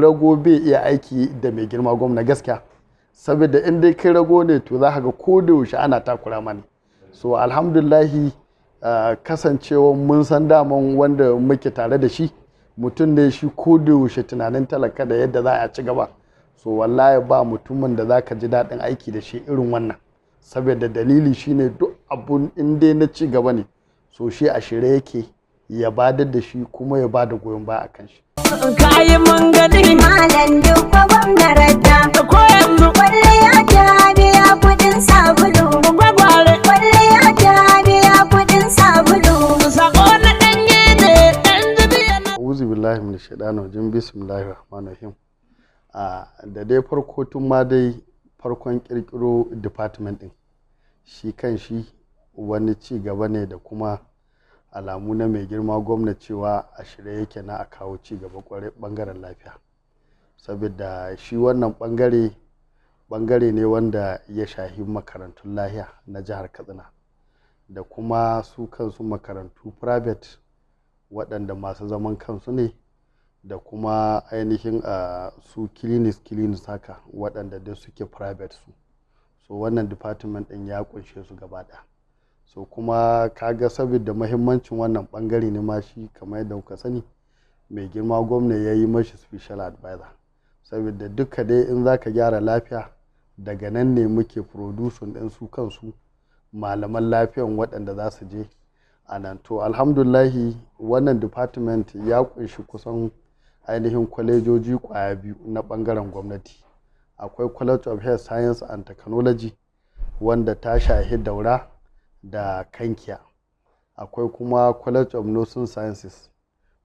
Rago bai iya aiki da mai girma gwamna gaskiya, saboda in dai kai rago ne, to za ka ga ko da yaushe ana takura mani. So alhamdulillahi, kasancewa mun san daman wanda muke tare da shi mutum ne shi ko da yaushe tunanin talaka da yadda za a ci gaba. So wallahi ba mutumin da za ka ji daɗin aiki da shi irin wannan, saboda dalili shine duk abun in dai na ci gaba ne, so shi a shirye yake ya badar da shi kuma ya bada goyon baya a kan shi. Kayi mun gani. Malam Dukko gwamna radda. Ko yanzu. Kwalliya ta biya kudin sabulu. Gwagware. Kwalliya ta biya kudin sabulu. Sako na ɗanye ne ɗan jibiya na. A'udhu billahi minash shaitanir rajim. Bismillahir rahmanir rahim. Da dai farko, tun ma dai farkon kirkiro department din, shi kan shi wani ci gaba ne da kuma alamu na mai girma gwamna cewa a shirye yake na a kawo ci gaba kwarai bangaren lafiya, saboda shi wannan bangare bangare ne wanda ya shahi makarantun lahiya na jihar Katsina da kuma su kansu makarantu private waɗanda masu zaman kansu ne, da kuma ainihin su clinics clinics haka waɗanda duk suke private su. So wannan department ɗin ya kunshe su gaba ɗaya. So kuma kaga saboda mahimmancin wannan bangare ne ma shi, kamar yadda kuka sani, mai girma gwamna ya yi mashi special advisor, saboda duka dai in za ka gyara lafiya, daga nan ne muke producing ɗin su kansu malaman lafiyan waɗanda za su je a nan. To alhamdulahi, wannan department ya kunshi kusan ainihin kwalejoji kwaya biyu na ɓangaren gwamnati. Akwai College of Health Science and Technology, wanda ta shahi Daura da Kankiya. Akwai kuma College of Nursing Sciences,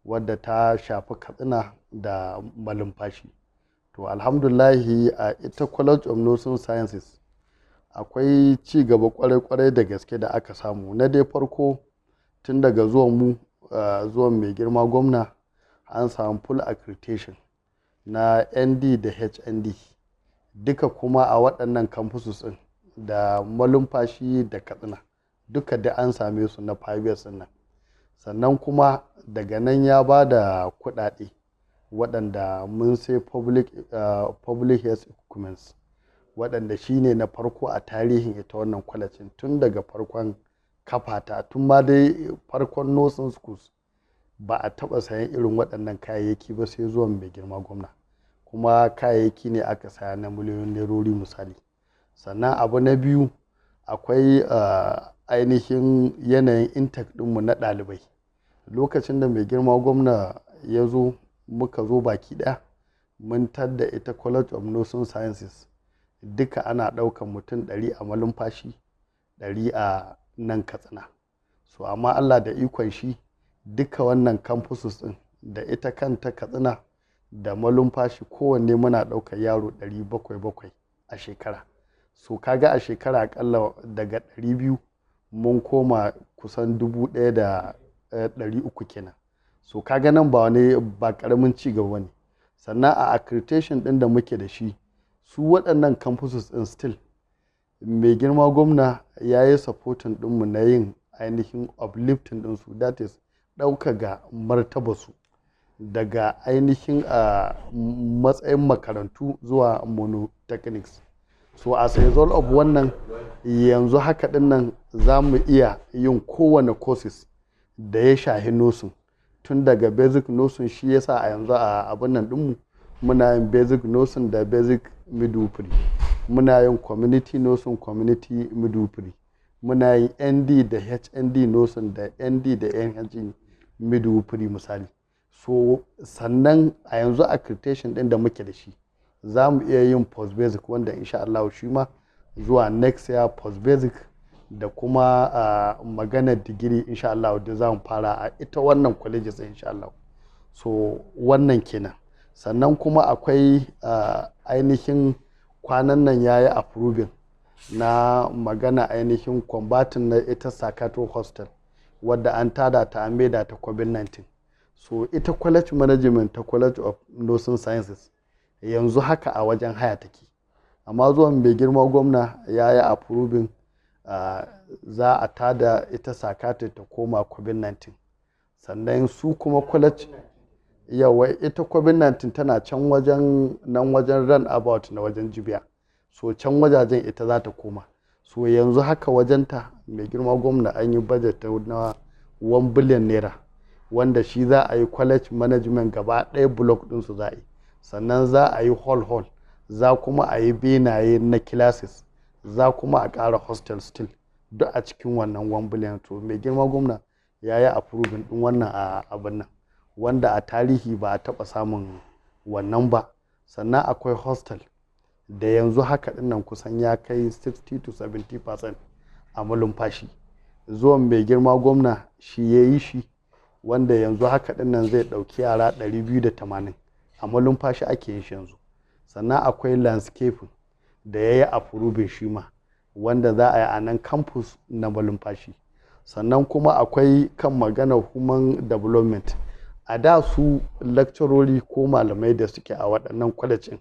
wadda ta shafi Katsina da Malumfashi. To alhamdulahi, a ita College of Nursing Sciences akwai ci gaba kwarai-kwarai da gaske da aka samu. Na dai farko, tun daga zuwan mu, zuwan mai girma gwamna, an samu full accreditation na ND da HND duka, kuma a waɗannan campuses ɗin da Malumfashi da Katsina duka da an same su na 5 years ɗin nan. Sannan kuma daga nan ya ba da kuɗaɗe waɗanda mun sai public health equipments, waɗanda shine na farko a tarihin ita wannan kwalejin tun daga farkon kafata, tun ma dai farkon nursing schools ba a taɓa sayan irin waɗannan kayayyaki ba sai zuwan mai girma gwamna. Kuma kayayyaki ne aka saya na miliyoyin nerori misali. Sannan abu na biyu, akwai ainihin yanayin intake ɗinmu na ɗalibai. Lokacin da mai girma gwamna ya zo, muka zo baki ɗaya mun tadda ita College of Nursing Sciences duka ana ɗaukan mutum 100 a Malumfashi, 100 a nan Katsina. So amma Allah da ikon shi, duka wannan campuses ɗin da ita kanta Katsina da Malumfashi, kowanne muna ɗaukar yaro 700 a shekara. So kaga a shekara akalla daga 200 mun koma kusan 1300 kenan. So kaga nan ba wani ba ƙaramin ci gaba ne. Sannan a accreditation ɗin da muke da shi, su waɗannan campuses ɗin, still mai girma gwamna ya yi supporting ɗinmu na yin ainihin uplifting ɗinsu, that is ɗauka ga martabarsu daga ainihin a matsayin makarantu zuwa monotechnics. So as a result of wannan, yanzu haka ɗin nan za mu iya yin kowane courses da ya shahi nursing, tun daga basic nursing. Shi yasa a yanzu a abin nan ɗinmu muna yin basic nursing da basic midwifery, muna yin community nursing, community midwifery, muna yin ND da HND nursing da ND da NHD midwifery misali. So sannan a yanzu accreditation ɗin da muke da shi, za mu iya yin post basic, wanda insha Allah shi ma zuwa next year post basic da kuma maganar digiri insha Allah da za mu fara a ita wannan colleges insha Allah. So wannan kenan. Sannan kuma akwai ainihin kwanan nan ya yi approving na magana ainihin converting na ita psychiatric hostel, wadda an tada ta an maida ta COVID-19. So ita college management ta College of Nursing Sciences yanzu haka a wajen haya take, amma zuwan mai girma gwamna ya yi approving za a tada ita psychiatric ta koma COVID-19. Sannan su kuma college Yawa, ita COVID-19 tana can wajen nan, wajen roundabout na wajen Jibiya. So can wajajen ita za ta koma. So yanzu haka wajenta mai girma gwamna an yi budget na 1 billion naira, wanda shi za a yi college management gaba ɗaya, block ɗinsu za a yi. Sannan za a yi hall hall, za kuma a yi benaye na classes, za kuma a ƙara hostel still, duk a cikin wannan 1 billion. To mai girma gwamna ya yi approving ɗin wannan a abin nan, wanda a tarihi ba a taɓa samun wannan ba. Sannan akwai hostel da yanzu haka dinnan kusan ya kai 60 to 70% a Malumfashi. Zuwan mai girma gwamna shi ya yi shi, wanda yanzu haka dinnan zai ɗauki yara 280. A Malumfashi ake yin shi yanzu. Sannan akwai landscaping da ya yi approving shi ma, wanda za a yi a nan campus na Malumfashi. Sannan kuma akwai kan magana human development. A da su lecturori ko malamai da suke a waɗannan college ɗin,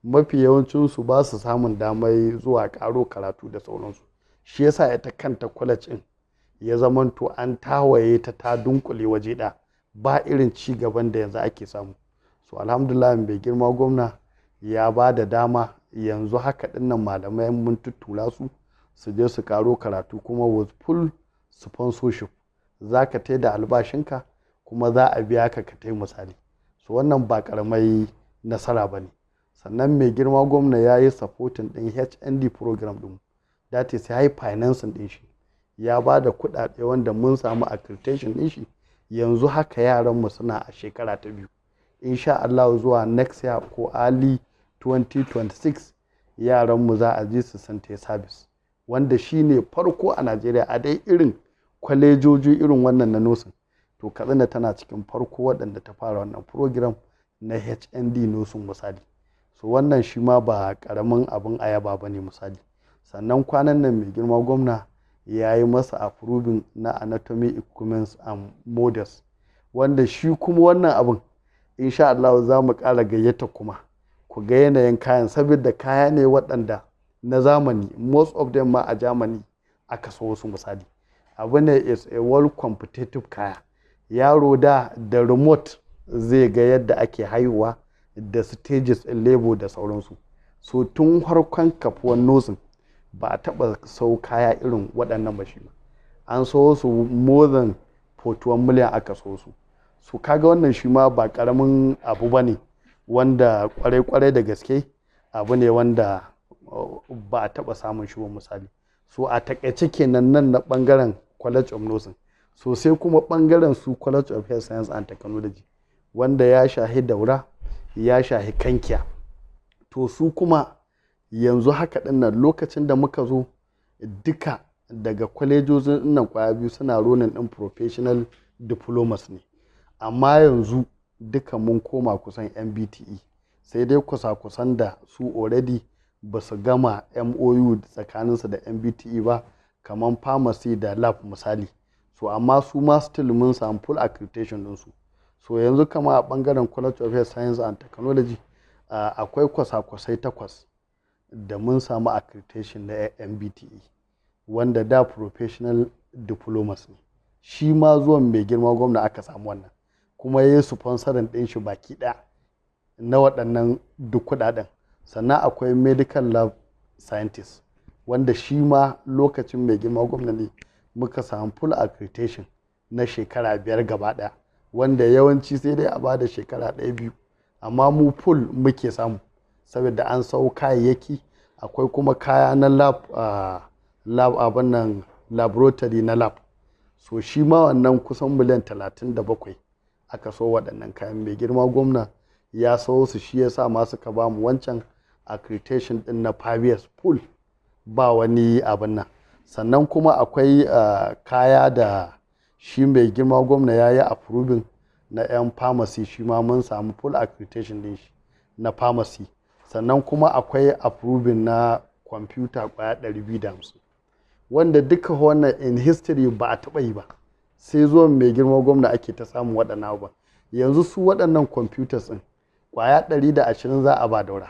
mafi yawancinsu ba su samun damar zuwa ƙaro karatu da sauransu. Shi yasa ita kanta college ɗin ya zamanto an tawaye ta, ta dunkule waje ɗaya, ba irin ci gaban da yanzu ake samu. So alhamdulillah, mai girma gwamna ya ba da dama, yanzu haka dinnan malamai mun tuttura su su je su karo karatu, kuma with full sponsorship. Za ka tai da albashinka kuma za a biya ka ka tai misali. So wannan ba karamai nasara ba ne. Sannan mai girma gwamna ya yi supporting din HND program din, that is, ya yi financing din shi, ya ba da kuɗaɗe wanda mun samu accreditation din shi. Yanzu haka yaranmu suna a shekara ta biyu. Insha Allah zuwa next year ko early 2026 yaranmu za a ji su sun service, wanda shi ne farko a Najeriya a dai irin kwalejoji irin wannan na nursing. To Katsina tana cikin farko waɗanda ta fara wannan program na HND nursing misali. So wannan shi ma ba ƙaramin abin ayaba ba ne misali. Sannan kwanan nan mai girma gwamna ya yi masa approving na anatomy equipments and models, wanda shi kuma wannan abin insha Allah za mu ƙara gayyata kuma ku ga yanayin kayan, saboda kaya ne waɗanda na zamani, most of them ma a Germany aka so su misali. Abu ne is a world competitive kaya. Yaro da remote zai ga yadda ake haihuwa da stages in labor da sauransu. So tun harkon kafuwan nursing ba a taɓa sau kaya irin waɗannan ba. Shi ma an so su more than 41 million aka so su. So kaga wannan shi ma ba ƙaramin abu ba ne, wanda kwarai-kwarai da gaske abu ne wanda ba a taɓa samun shi ba misali. So a takaice kenan nan na ɓangaren College of Nursing. So sai kuma ɓangaren su College of Health Science and Technology, wanda ya shahi Daura, ya shahi Kankiya. To su kuma yanzu haka dinnan, lokacin da muka zo, duka daga kwalejojin nan kwaya biyu suna running din professional diplomas ne, amma yanzu duka mun koma kusan NBTE, sai dai kusa-kusan da su already ba su gama MOU tsakaninsu da NBTE ba, kamar pharmacy da lab misali. So amma su ma still mun samu full accreditation ɗinsu. So yanzu kama a ɓangaren College of Health Science and Technology, akwai kwasa-kwasai 8 da mun samu accreditation na NBTE, wanda da professional diplomas ne. Shi ma zuwan mai girma gwamna aka samu wannan, kuma ya yi sponsoring ɗin shi baki ɗaya na waɗannan duk kuɗaɗen. Sannan akwai medical lab scientist, wanda shi ma lokacin mai girma gwamna ne muka samu full accreditation na shekara 5 gaba ɗaya, wanda yawanci sai dai a bada shekara ɗaya, biyu, amma mu full muke samu saboda an sau kayayyaki. Akwai kuma kaya na lab, lab abin nan, laboratory na lab. So shi ma wannan kusan miliyan 37 aka so waɗannan kayan. Mai girma gwamna ya sau su, shi ya sa ma suka ba mu wancan accreditation din na 5 years full, ba wani abin nan. Sannan kuma akwai kaya da shi mai girma gwamna ya yi approving na 'yan pharmacy, shi ma mun samu full accreditation din shi na pharmacy. Sannan kuma akwai approving na kwamfuta kwaya 250, wanda duka wannan in history ba a taɓa yi ba, sai zuwan mai girma gwamna ake ta samun waɗannan abubuwan. Yanzu su waɗannan computers ɗin kwaya 120 za a ba Daura.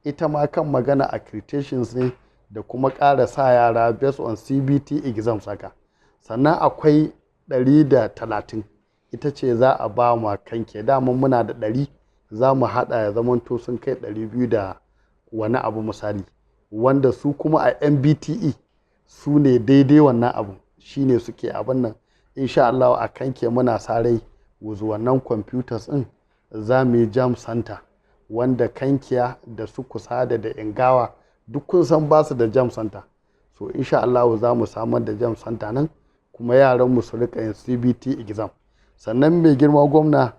Ita ma kan magana accreditations ne da kuma ƙara sa yara based on CBT exams haka. Sannan akwai 130, Ita ce za a ba ma Kankia. Dama muna da 100, za mu haɗa ya zamanto sun kai 200 da wani abu misali, wanda su kuma a NBTE su ne daidai wannan abu shine suke abin nan. Insha Allah a Kankia muna sa rai with wannan computers ɗin za mu yi JAMB center, wanda Kankia da su Kusada da Ingawa duk kun san ba su da JAMB center. So insha Allah za mu samar da JAMB center nan, kuma yaran mu su rika yin CBT exam. Sannan mai girma gwamna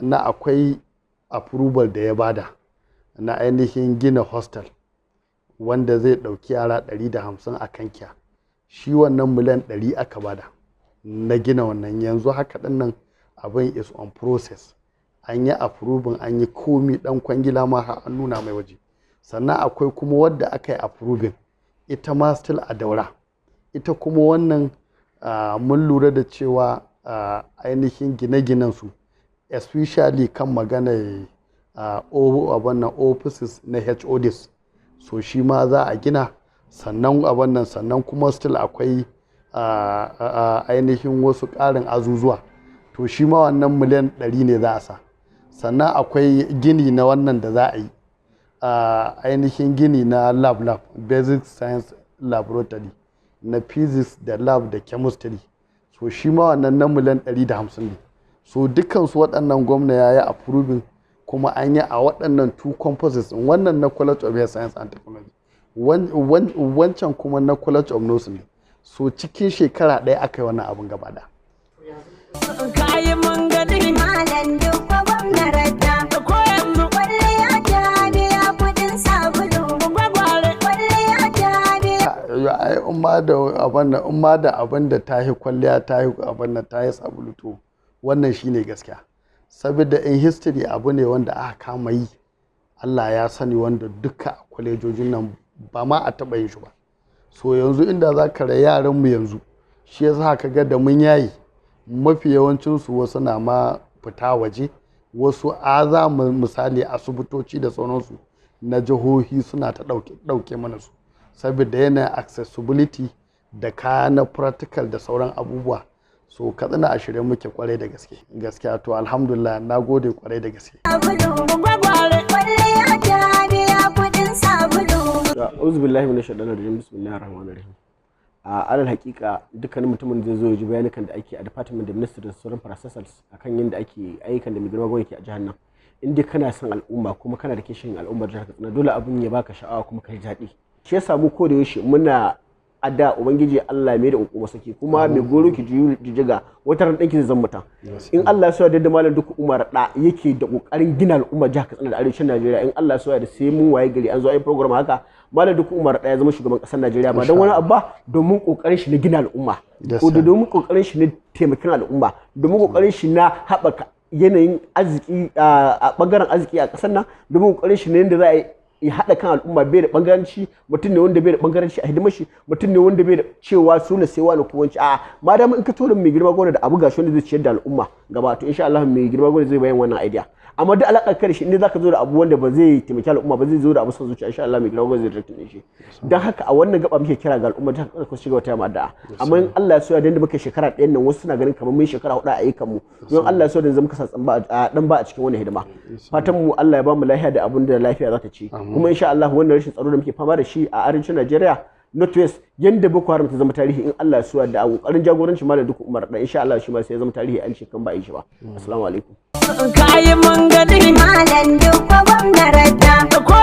na akwai approval da ya bada na ainihin gina hostel wanda zai ɗauki yara 150 a Kankia. Shi wannan miliyan 100 aka bada na gina wannan. Yanzu haka ɗin nan abin is on process, an yi approving, an yi komi, ɗan kwangila ma har an nuna mai waje. Sannan akwai kuma wadda aka yi approving, ita ma still a Daura. Ita kuma wannan mun lura da cewa ainihin gine-ginen su, especially kan maganar abin nan offices na HODs, so shi ma za a gina. Sannan abin nan, sannan kuma still akwai ainihin wasu ƙarin azuzuwa, to shi ma wannan miliyan 100 ne za a sa. Sannan akwai gini na wannan da za a yi, ainihin gini na lab, basic science laboratory na physics da lab da chemistry, so shi ma wannan na miliyan 150 ne. So dukansu waɗannan gwamna ya yi approving, kuma an yi a waɗannan two campuses ɗin. Wannan na College of Health Science and Technology, wancan kuma na College of Nursing ne. So cikin shekara ɗaya aka yi wannan abin gaba ɗaya. Kayi mun gani. Malam Dikko gwamna Radda. Ko yanzu. Kwalliya ta biya kudin sabulu. Gwagware. Kwalliya ta biya. Ai in ma da abin nan, in ma da abin da ta yi kwalliya, ta yi abin nan, ta yi sabulu, to wannan shine gaskiya. Saboda in history abu ne wanda aka kama yi, Allah ya sani, wanda duka a kwalejojin nan ba ma a taɓa yin shi ba. So yanzu inda za ka yaran mu yanzu, shi yasa ka ga da mun yayi mafi yawancinsu wasu na ma fita waje, wasu aza misali asibitoci da sauransu na jihohi suna ta ɗauke mana su, saboda yanayin accessibility da kaya na practical da sauran abubuwa. So Katsina a shirye muke kwarai da gaske gaskiya. To alhamdulillah, na gode kwarai da gaske. Sabulu. Gwagware. Kwalliya ta biya kudin sabulu. A'udhu billahi minash shaitanir rajim. Bismillahir rahmanir rahim. A alal hakika, dukkanin mutumin da zai zo ya ji bayanukan da ake a department da ministry da sauran parastatals akan yadda ake ayyukan da mai girma gwamnati a jihar nan, in dai kana son al'umma kuma kana da kishin al'ummar jihar Katsina, dole abin ya baka sha'awa kuma ka ji daɗi. Shi yasa mu ko da yaushe muna adda Ubangiji Allah mai da hukuma saki kuma mai goro ki jijjiga, wata ran ɗanki zai zama mutum in Allah ya so. Da Malam Dikko Umar da yake da kokarin gina al'ummar jihar Katsina da arewacin Najeriya, in Allah ya so da sai mun waye gari an zo ai program haka, Malam Dikko Umar da ya zama shugaban ƙasar Najeriya, ba don wani abu ba, domin kokarin shi na gina al'umma ko da domin kokarin shi na taimakon al'umma, domin kokarin shi na haɓaka yanayin arziki a bangaren arziki a ƙasar nan, domin kokarin shi ne yadda za a yi ya haɗa kan al'umma. Bai da bangaranci, mutum ne wanda bai da bangaranci a hidimar shi, mutum ne wanda bai da cewa suna sai wani ko wanci. A'a, ma dama in ka tura mai girma gwamna da abu gashi wanda zai ciyar da al'umma gaba, to insha Allah mai girma gwamna zai bayan wannan idea. Amma duk alaƙar ka da shi, inda zaka zo da abu wanda ba zai taimaki al'umma ba, zai zo da abu son zuciya, insha Allah mai girma gwamna zai reject din shi. Dan haka a wannan gaba muke kira ga al'umma ta ku shiga wata addu'a. Amma in Allah ya so ya da muka shekara ɗayan nan, wasu suna ganin kamar mun shekara 4 a ayyukan mu, don Allah ya so da zama kasa tsamba dan ba a cikin wannan hidima. Fatan mu Allah ya ba mu lafiya da abun da lafiya za ta ci. Kuma insha Allah wannan rashin tsaro da muke fama da shi a arewacin Najeriya, North West, yanda Boko Haram ta zama tarihi, in Allah ya so da a kokarin jagorancin Malam Dikko Umar da insha Allah shi ma sai ya zama tarihi, an ce kan ba a yi shi ba. Assalamu alaikum. Kayi mun gani. Malam Dikko gwamna Radda. Ko